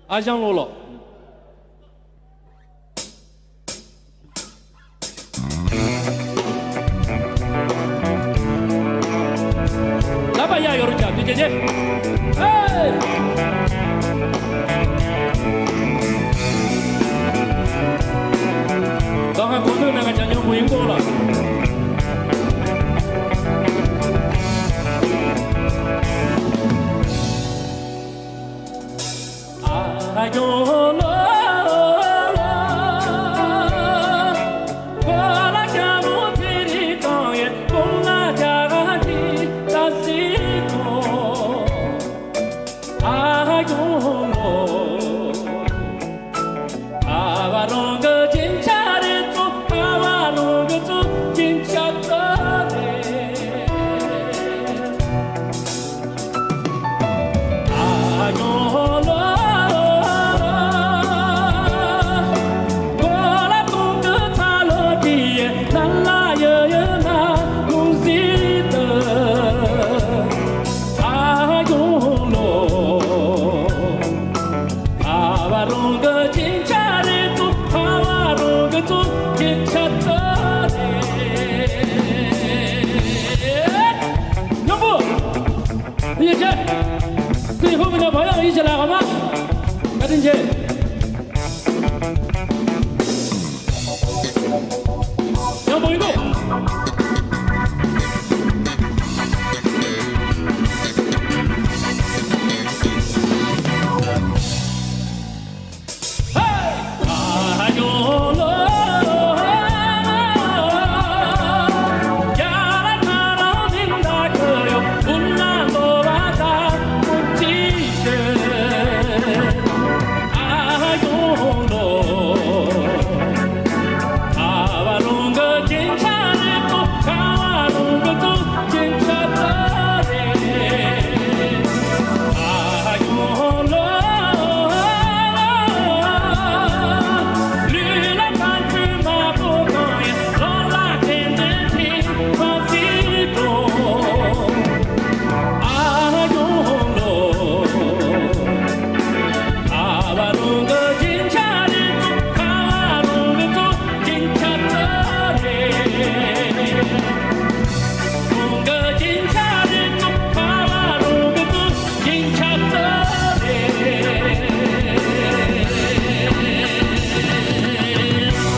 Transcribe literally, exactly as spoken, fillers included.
ཨ་ཞང་ལོ་ལོ། ལ་པ་ཡ་ཡོ་རུ་ཅག་དུས་ཀྱི་རྗེ། ཧེ། ད་ཧ་གོ་ནོ་ན་ང་ཅག་ཉོ་བུ་ཡིན་གོ་ལ། ཡེ་ཤེས། དེ་ཧུ་མི་ན་བ་ཡང་ཡིད་ཆེས་ལ་ག་མ། བཀའ་དྲིན་ཆེ།